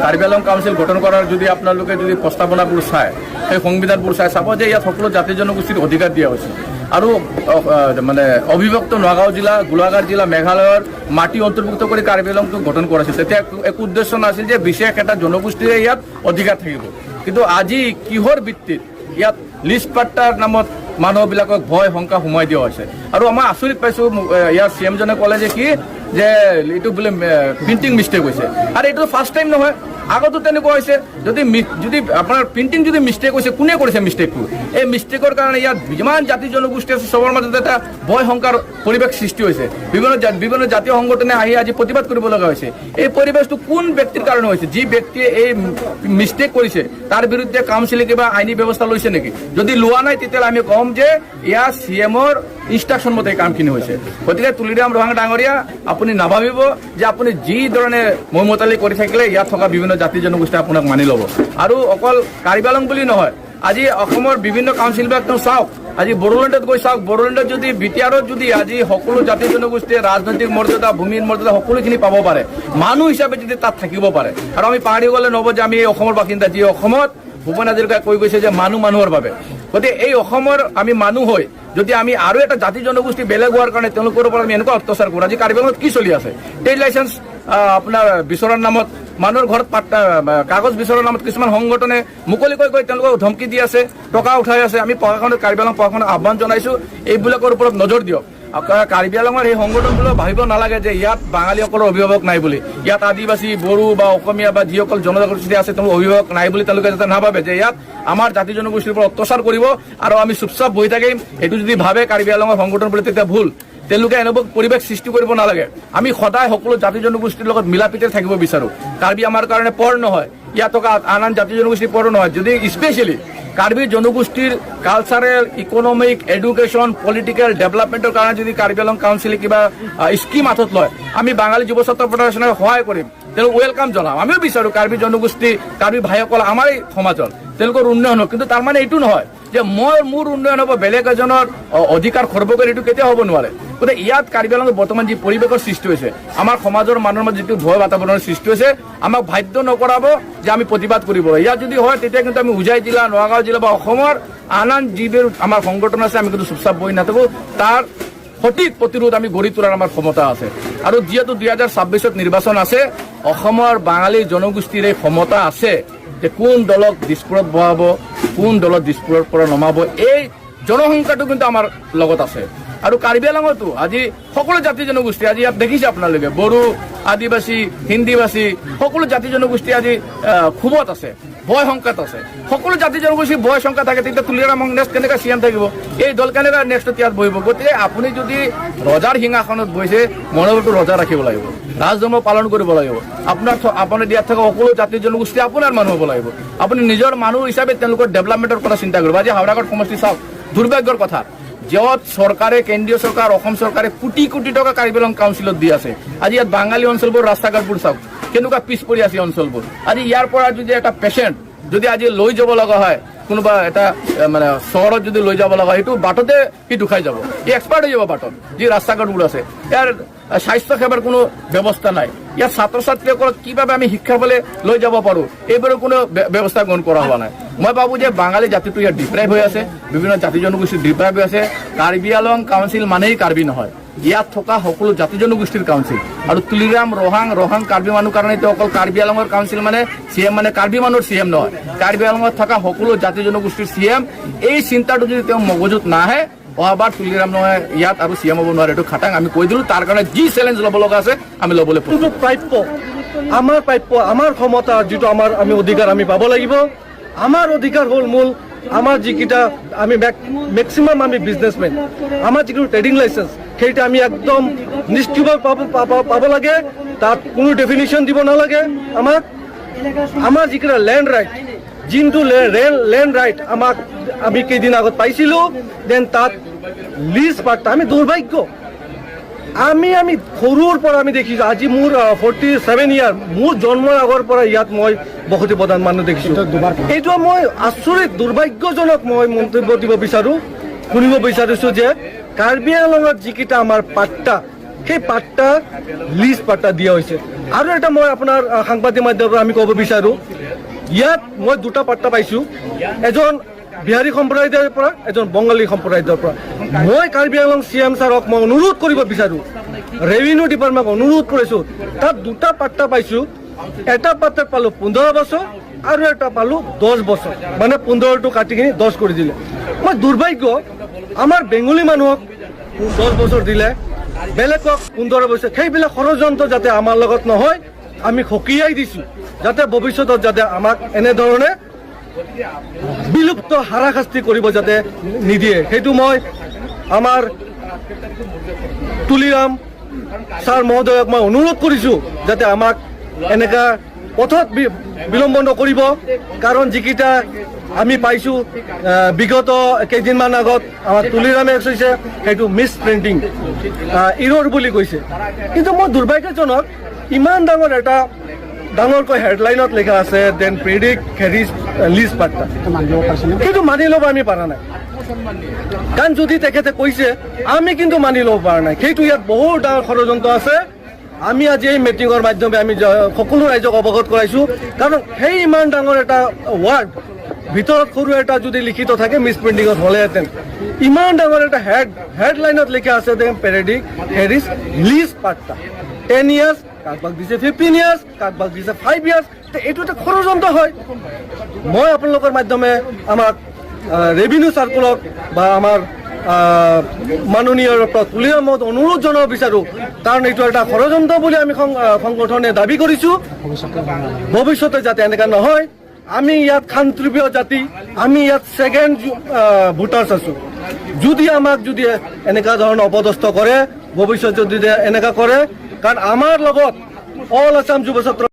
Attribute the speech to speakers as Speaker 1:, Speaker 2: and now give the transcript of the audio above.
Speaker 1: Karbi Anglong council গঠন কৰাৰ যদি আপোনালোকে যদি প্ৰস্তাৱনাবোৰ চায়, সেই সংবিধানবোৰ চাই চাব যে ইয়াত সকলো জাতি জনগোষ্ঠীৰ অধিকাৰ দিয়া হৈছে। আৰু মানে অবিভক্ত নগাঁও জিলা, গোলাঘাট জিলা, মেঘালয়ৰ মাটি অন্তৰ্ভুক্ত কৰি কাৰ্বি আংলংটো গঠন কৰা হৈছিল। তেতিয়া একো উদ্দেশ্য নাছিল যে বিশেষ এটা জনগোষ্ঠীৰে ইয়াত অধিকাৰ থাকিব। কিন্তু আজি কিহৰ ভিত্তিত ইয়াত লিজ পাট্টাৰ নামত মানুহবিলাকক ভয় শংকা সোমাই দিয়া হৈছে? আৰু আমাৰ আচৰিত পাইছোঁ, ইয়াৰ চি এমজনে ক'লে যে কি যে এইটো বোলে প্ৰিণ্টিং মিষ্টেক হৈছে। আৰু এইটো ফাৰ্ষ্ট টাইম নহয়, আগতো তেনেকুৱা হৈছে। যদি আপোনাৰ প্ৰিণ্টিং যদি মিষ্টেক হৈছে, কোনে কৰিছে মিষ্টেকটো? এই মিষ্টেকৰ কাৰণে ইয়াত যিমান জাতি জনগোষ্ঠী আছে, চবৰ মাজত এটা ভয় শংকাৰ পৰিৱেশ সৃষ্টি হৈছে। বিভিন্ন জাতীয় সংগঠনে আহি আজি প্ৰতিবাদ কৰিব লগা হৈছে। এই পৰিৱেশটো কোন ব্যক্তিৰ কাৰণে হৈছে? যি ব্যক্তিয়ে এই মিষ্টেক কৰিছে, তাৰ বিৰুদ্ধে কাউন্সিলে কিবা আইনী ব্যৱস্থা লৈছে নেকি? যদি লোৱা নাই, তেতিয়াহ'লে আমি ক'ম যে ইয়াৰ চি এমৰ ইনষ্ট্ৰাকশ্যন মতে এই কামখিনি হৈছে। গতিকে তুলিৰাম ৰহাং ডাঙৰীয়া, আপুনি নাভাবিব যে আপুনি যি ধৰণে মইমতালি কৰি থাকিলে ইয়াত থকা বিভিন্ন জাতি জনগোষ্ঠীয়ে আপোনাক মানি ল'ব। আৰু অকল কাৰ্বি আংলং বুলি নহয়, আজি অসমৰ বিভিন্ন কাউন্সিলবিলাক তেওঁ চাওক, আজি বড়োলেণ্ডত গৈ চাওক। বড়োলেণ্ডত যদি, বি টি আৰত যদি আজি সকলো জাতি জনগোষ্ঠীয়ে ৰাজনৈতিক মৰ্যাদা, ভূমিৰ মৰ্যাদা সকলোখিনি পাব পাৰে, মানুহ হিচাপে যদি তাত থাকিব পাৰে, আৰু আমি পাহৰি গ'লে নহ'ব যে আমি এই অসমৰ বাসিন্দা, যি অসমত ভূপেন হাজৰিকাই কৈ গৈছে যে মানুহ মানুহৰ বাবে। গতিকে এই অসমৰ আমি মানুহ হৈ যদি আমি আৰু এটা জাতি জনগোষ্ঠী বেলেগ হোৱাৰ কাৰণে তেওঁলোকৰ ওপৰত আমি এনেকুৱা অত্যাচাৰ কৰোঁ। আজি কাৰ্বি আংলঙত কি চলি আছে? ট্ৰেড লাইচেঞ্চ আপোনাৰ বিচৰাৰ নামত, মানুহৰ ঘৰত পাট্টা কাগজ বিচৰাৰ নামত কিছুমান সংগঠনে মুকলিকৈ কৈ তেওঁলোকক ধমকি দি আছে, টকা উঠাই আছে। আমি প্ৰশাসনক, কাৰ্বি আংলং প্ৰশাসনক আহ্বান জনাইছোঁ, এইবিলাকৰ ওপৰত নজৰ দিয়ক। কাৰ্বি আংলঙৰ এই সংগঠনবোৰক ভাবিব নালাগে যে ইয়াত বাঙালীসকলৰ অভিভাৱক নাই বুলি, ইয়াত আদিবাসী, বড়ো বা অসমীয়া বা যিসকল জনগোষ্ঠী আছে তেওঁলোকৰ অভিভাৱক নাই বুলি তেওঁলোকে যাতে নাভাবে যে ইয়াত আমাৰ জাতি জনগোষ্ঠীৰ ওপৰত অত্যাচাৰ কৰিব আৰু আমি চুপচাপ বহি থাকিম। এইটো যদি ভাবে কাৰ্বি আংলঙৰ সংগঠন বুলি, তেতিয়া ভুল। তেওঁলোকে এনেকুৱা পৰিৱেশ সৃষ্টি কৰিব নালাগে। আমি সদায় সকলো জাতি জনগোষ্ঠীৰ লগত মিলা প্ৰীতিৰে থাকিব বিচাৰোঁ। কাৰ্বি আমাৰ কাৰণে পৰ নহয়, ইয়াত থকা আন আন জাতি জনগোষ্ঠীৰ পৰ নহয়। যদি স্পেচিয়েলি কাৰ্বি জনগোষ্ঠীৰ কালচাৰেল, ইকনমিক, এডুকেশ্যন, পলিটিকেল ডেভেলপমেণ্টৰ কাৰণে যদি কাৰ্বি আংলং কাউন্সিলে কিবা স্কিম হাতত লয়, আমি বাঙালী যুৱ ছাত্ৰ ফেডাৰেশ্যনে সহায় কৰিম, তেওঁলোক welcome জনাম। আমিও বিচাৰোঁ কাৰ্বি জনগোষ্ঠী, কাৰ্বি ভাইসকল আমাৰ এই সমাজৰ, তেওঁলোকৰ উন্নয়ন হওক। কিন্তু তাৰ মানে এইটো নহয় যে মই মোৰ উন্নয়ন হ'ব, বেলেগ এজনৰ অধিকাৰ খৰ্ব কৰি, এইটো কেতিয়াও হ'ব নোৱাৰে। গতিকে ইয়াত কাৰ্বি আংলঙত বৰ্তমান যি পৰিৱেশৰ সৃষ্টি হৈছে, আমাৰ সমাজৰ মানুহৰ মাজত যিটো ভয় বাতাবৰণৰ সৃষ্টি হৈছে, আমাক বাধ্য নকৰাব যে আমি প্ৰতিবাদ কৰিব। ইয়াত যদি হয়, তেতিয়া কিন্তু আমি হোজাই জিলা, নগাঁও জিলা বা অসমৰ আন আন যিবোৰ আমাৰ সংগঠন আছে, আমি কিন্তু চুপচাপ বহি নাথাকোঁ। তাৰ সঠিক প্ৰতিৰোধ আমি গঢ়ি তোলাৰ আমাৰ ক্ষমতা আছে। আৰু যিহেতু 2026ত নিৰ্বাচন আছে, অসমৰ বাঙালী জনগোষ্ঠীৰ এই ক্ষমতা আছে যে কোন দলক দিছপুৰত বহাব, কোন দলক দিছপুৰৰ পৰা নমাব, এই জনসংখ্যাটো কিন্তু আমাৰ লগত আছে। আৰু কাৰ্বি আংলঙতো আজি সকলো জাতি জনগোষ্ঠী, আজি ইয়াত দেখিছে আপোনালোকে, বড়ো, আদিবাসী, হিন্দীভাষী, সকলো জাতি জনগোষ্ঠী আজি ক্ষোভত আছে, ভয় শংকাত আছে। সকলো জাতি জনগোষ্ঠী ভয় শংকা থাকে, তেতিয়া তুলিৰাম নেক্সট কেনেকৈ চি এম থাকিব? এই দল কেনেকৈ নেক্সট ইয়াত বহিব? গতিকে আপুনি যদি ৰজাৰ সিংহাসনত বহিছে, মনোভাৱটো ৰজা ৰাখিব লাগিব, ৰাজধৰ্ম পালন কৰিব লাগিব। আপোনাৰ ইয়াত থকা সকলো জাতি জনগোষ্ঠী আপোনাৰ মানুহ হ'ব লাগিব। আপুনি নিজৰ মানুহ হিচাপে তেওঁলোকৰ ডেভেলপমেণ্টৰ কথা চিন্তা কৰিব। আজি হাওৰাঘাট সমষ্টি চাওক, দুৰ্ভাগ্যৰ কথা, য'ত চৰকাৰে, কেন্দ্ৰীয় চৰকাৰ, অসম চৰকাৰে কোটি কোটি টকা কাৰ্বি আংলং কাউন্সিলত দি আছে, আজি ইয়াত বাঙালী অঞ্চলবোৰ, ৰাস্তা ঘাটবোৰ চাওক, কেনেকুৱা পিছ পৰি আছে এই অঞ্চলবোৰ। আজি ইয়াৰ পৰা যদি এটা পেচেণ্ট যদি আজি লৈ যাব লগা হয়, কোনোবা এটা মানে চহৰত যদি লৈ যাব লগা হয়, সেইটো বাটতে সি ঢুকাই যাব, সি এক্সপায়াৰ্ড হৈ যাব বাটত, যি ৰাস্তা ঘাটবোৰ আছে। ইয়াৰ স্বাস্থ্য সেৱাৰ কোনো ব্যৱস্থা নাই। ইয়াত ছাত্ৰ ছাত্ৰীসকলক কিভাৱে আমি শিক্ষাৰ ফালে লৈ যাব পাৰোঁ, এইবোৰৰ কোনো ব্যৱস্থা গ্ৰহণ কৰা হোৱা নাই। মই ভাবোঁ যে বাঙালী জাতিটো ইয়াত ডিপ্ৰাইভ হৈ আছে, বিভিন্ন জাতি জনগোষ্ঠী ডিপ্ৰাইভ হৈ আছে। কাৰ্বি আলং কাউন্সিল মানেই কাৰ্বি নহয়, ইয়াত থকা সকলো জাতি জনগোষ্ঠীৰ কাউন্সিল। আৰু তুলিৰাম ৰহাং ৰহাং কাৰ্বি মানুহ কাৰণে তেওঁ অকল কাৰ্বি আলঙৰ কাউন্সিল মানে চি এম মানে কাৰ্বি মানুহৰ চি এম নহয়, কাৰ্বি আলঙত থকা সকলো জাতি জনগোষ্ঠীৰ চি এম। এই চিন্তাটো যদি তেওঁ মগজুত নাহে, অহাবাৰ তুলিৰাম নহয় ইয়াত আৰু চি এম হ'ব নোৱাৰে, এইটো খাটাং আমি কৈ দিলোঁ। তাৰ কাৰণে যি চেলেঞ্জ ল'ব লগা আছে, আমি ল'বলৈ প্ৰস্তুত।
Speaker 2: যিটো প্ৰাপ্য, আমাৰ প্ৰাপ্য, আমাৰ ক্ষমতা, যিটো আমাৰ আমি অধিকাৰ আমি পাব লাগিব। আমাৰ অধিকাৰ হ'ল মূল আমাৰ যিকেইটা আমি মেক্সিমাম আমি বিজনেছমেন, আমাৰ যিটো ট্ৰেডিং লাইচেঞ্চ, সেইটো আমি একদম নিশ্চিতভাৱে পাব পাব- পাব লাগে। তাত কোনো ডেফিনিশ্যন দিব নালাগে আমাক। আমাৰ যিকেইটা লেণ্ড ৰাইট, যোনটো লেণ্ড ৰাইট আমাক আমি কেইদিন আগত পাইছিলোঁ, then তাত লিজ পাট্টা, আমি দুৰ্ভাগ্য, আমি আমি সৰুৰ পৰা আমি দেখিছোঁ, আজি মোৰ 47 ইয়াৰ, মোৰ জন্মৰ আগৰ পৰা ইয়াত মই বসতি প্ৰধান মানুহ দেখিছোঁ। এইটো মই আচৰিত দুৰ্ভাগ্যজনক মই মন্তব্য দিব বিচাৰোঁ, শুনিব বিচাৰিছোঁ যে কাৰ্বি আংলঙত যিকেইটা আমাৰ পাট্টা সেই পাট্টা, লিজ পাট্টা দিয়া হৈছে। আৰু এটা মই আপোনাৰ সাংবাদিক মাধ্যমৰ পৰা আমি ক'ব বিচাৰোঁ, ইয়াত মই দুটা পাট্টা পাইছোঁ, এজন বিহাৰী সম্প্ৰদায়ৰ পৰা, এজন বঙালী সম্প্ৰদায়ৰ পৰা। মই কাৰ্বি আংলং চি এম ছাৰক মই অনুৰোধ কৰিব বিচাৰোঁ, ৰেভিনিউ ডিপাৰ্টমেণ্টক অনুৰোধ কৰিছোঁ। তাত দুটা পাট্টা পাইছোঁ। এটা পাট্টাত পালোঁ 15 বছৰ আৰু এটা পালোঁ 10 বছৰ, মানে 15টো কাটি কিনি 10 কৰি দিলে। মই দুৰ্ভাগ্য, আমাৰ বেংগলী মানুহক 10 বছৰ দিলে, বেলেগক 15 বছৰ। সেইবিলাক ষড়যন্ত্ৰ যাতে আমাৰ লগত নহয়, আমি সকীয়াই দিছোঁ, যাতে ভৱিষ্যতত যাতে আমাক এনেধৰণে বিলুপ্ত হাৰাশাস্তি কৰিব যাতে নিদিয়ে। সেইটো মই আমাৰ তুলিৰাম ছাৰ মহোদয়ক মই অনুৰোধ কৰিছোঁ, যাতে আমাক এনেকা পথত বিলম্ব নকৰিব। কাৰণ যিকেইটা আমি পাইছোঁ, বিগত কেইদিনমান আগত আমাৰ তুলিৰামে কৈছে সেইটো মিছ প্ৰিণ্টিং ইৰৰ বুলি কৈছে। কিন্তু মই দুৰ্ভাগ্যজনক, ইমান ডাঙৰ এটা ডাঙৰকৈ হেডলাইনত লিখা আছে then predict হেৰিজ লিজ পাট্টা, কিন্তু মানি ল'ব আমি পৰা নাই। কাৰণ যদি তেখেতে কৈছে, আমি কিন্তু মানি ল'ব পৰা নাই। সেইটো ইয়াত বহুত ডাঙৰ ষড়যন্ত্ৰ আছে। আমি আজি এই মিটিঙৰ মাধ্যমে আমি সকলো ৰাইজক অৱগত কৰাইছোঁ। কাৰণ সেই ইমান ডাঙৰ এটা ৱাৰ্ড ভিতৰত সৰু এটা যদি লিখিত থাকে, মিছ প্ৰিণ্টিঙত হ'লেহেঁতেন। ইমান ডাঙৰ এটা হেডলাইনত লিখা আছে যে পেৰেডিক হেৰিছ লিজ পাট্টা 10 ইয়াৰ্ছ, কাৰোবাক দিছে 15 ইয়াৰ্ছ, কাৰোবাক দিছে 5 ইয়াৰ্ছ। এইটো এটা ষড়যন্ত্ৰ হয়। মই আপোনালোকৰ মাধ্যমে আমাক ৰেভিনিউ চাৰ্কুলক বা আমাৰ মাননীয় তুলিৰামত অনুৰোধ জনাব বিচাৰোঁ। কাৰণ এইটো এটা ষড়যন্ত্ৰ বুলি আমি সংগঠনে দাবী কৰিছোঁ। ভৱিষ্যতে যাতে এনেকুৱা নহয়। আমি ইয়াত শান্তিপ্ৰিয় জাতি, আমি ইয়াত ছেকেণ্ড ভোটাৰ্ছ আছোঁ। যদি আমাক যদি এনেকুৱা ধৰণৰ অপদস্থ কৰে, ভৱিষ্যত যদি এনেকুৱা কৰে, কাৰণ আমাৰ লগত অল আছাম যুৱ ছাত্ৰ